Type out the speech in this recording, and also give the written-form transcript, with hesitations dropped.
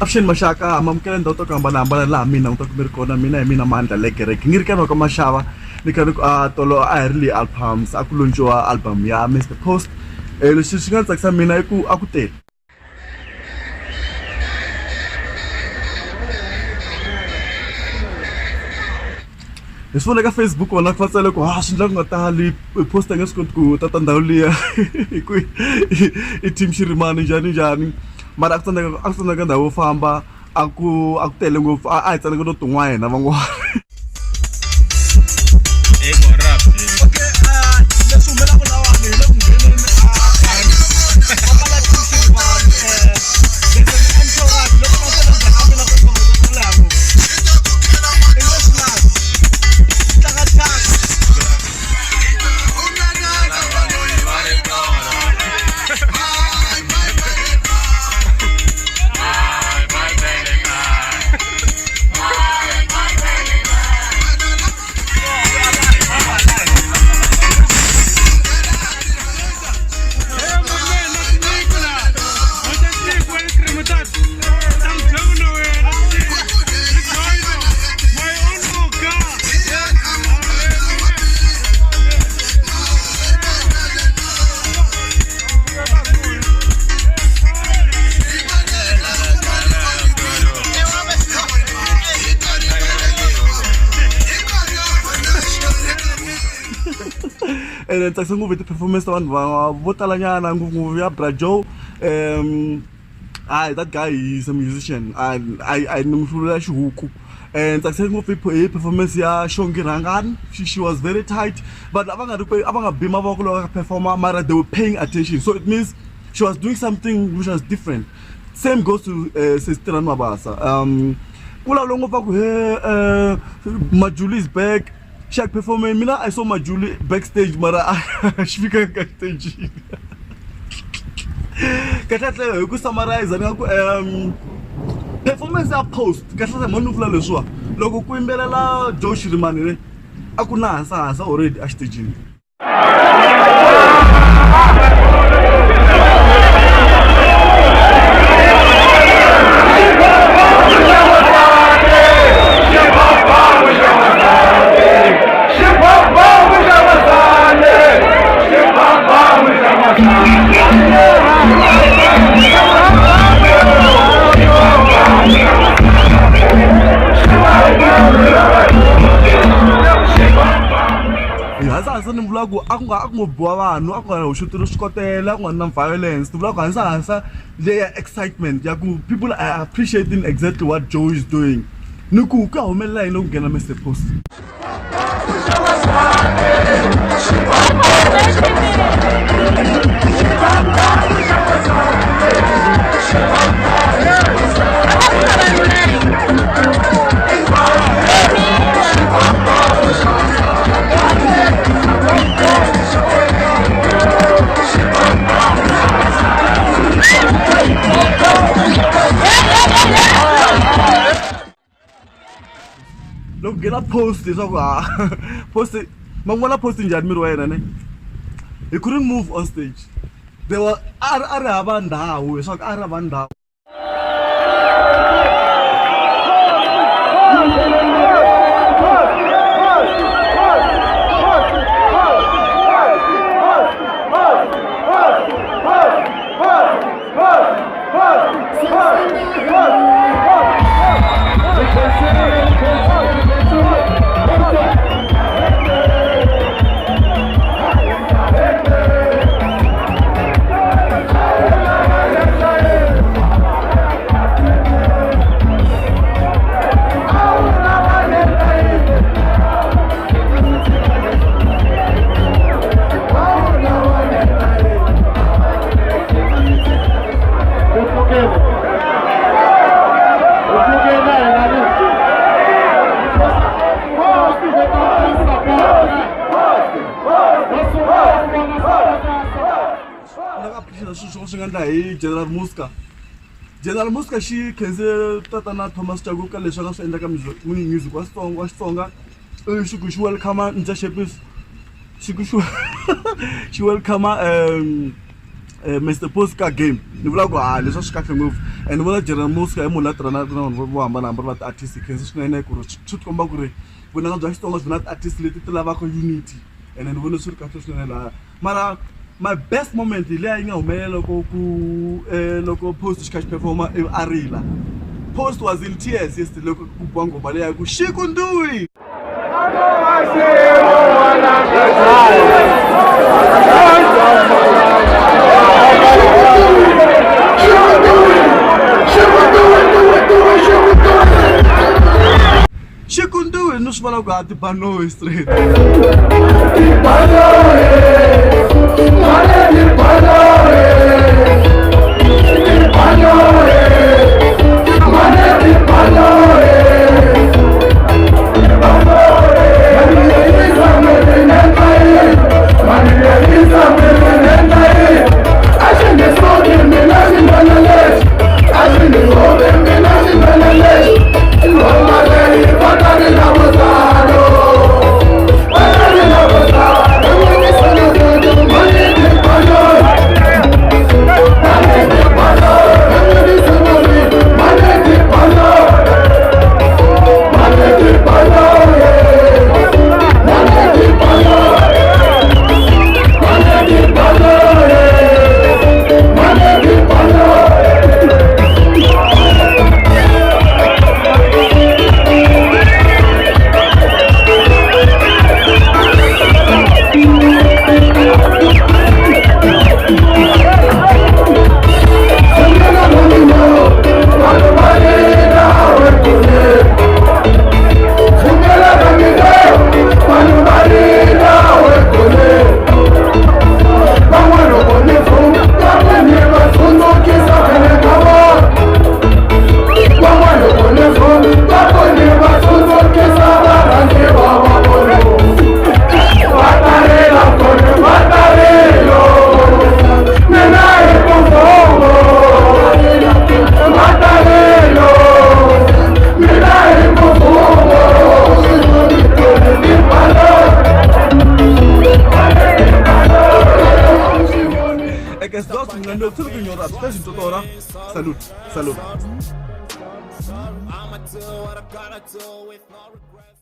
Avuxeni maxaka ma amukela ndhawu ta ku hambanahambana laha mina ku ta ku mi ri kona mina hi mina Mandla le kereke ni ri ka ka Mashava ni kha ni ku a tolo a hi ri le albums a ku launch-iwa album ya Mister Post lexi xi nga ni tsakisa mina i ku a ku tele. Hi swi vona ka Facebook vona va tsale ku ha swi endla ku nga tali post a nge swi koti ku tata ndhawu liya hi ku i team Shirimani njhani njhani mara a ku tsandzeka a ku tsandzeka ndhawu yo famba a ku a ku tele ngopfu a a hi tsandzeka no tin'wana hina van'wana. Okay, leswi humelaka lawani hi le ku ngheneni Ene ni tsakisa ngopfu hi ti-performance ta vanhu va vo talanyana ngopfungopfu ya Bra Joe hayi that guy is a musician I I ni n'wi hlulela xihuku ni tsakise ngopfu hi performance ya Xongi Rhangani she was very tight vanhu a va nga ri a va nga bi mavoko loko a perform-a mara they were paying attention so it means she was doing something which was different same goes to sesi Tirani Mabasa ku vulavula ngopfu va ku he Majuli is back xi ya ku perform-eni mina I saw Majuli backstage mara a xi fikanga ka xitejini kahlekahle hi ku summarize ni nga ku performance ya post kahlekahle mhani ni vula leswiwa loko ku yimbelela Joe Shirimani ne a ku na hasahasa already exitejini. Hasahasa ni vula ku a ku nga a ku ngo biwa vanhu a ku nga hoxeteli swikotela a ku nga ri na violence ni vula ku hasahasa leya excitement ya ku people are appreciating exactly what Joe is doing ni ku ku ya humelela yini loko ku nghena Mister Post. Loko nghena post leswaku ha post ma n'wi vona post njhani miri wa yena ne he couldn't move on stage there were a ri a ri hava ndhawu leswaku a ri hava ndhawu. Swi nga endla hi General Muzka General Muzka xi khense tatana Thomas Chauke ka leswi a nga swi endla ka music wa Xitsonga wa Xitsonga ivi xi ku xi welcome Ndza Xepisi xi ku xi xi welcome . Mister Post ka game ni vula ku ha leswi a swi kahle ngopfu and ni vona General Muzka i munhu la tirhanaka na vanhu vo hambanahambana va ti-artist hi khensa swinene ku ri swi komba ku ri vunanga bya Xitsonga byi na ti-artist leti ti lavaka unity ene ni vone swi ri kahle swinene lahaya mara my best moment hi leya yi nga humelela loko ku loko Post xi kha xi perform-a ivi a rila Post was in tears yesterday loko ku biwa nghoma leya ku Xikunduwi. Xikunduwi ni swi vona ku a tibanoyi straight. Salute, salute. I'ma do what I gotta do with no regrets.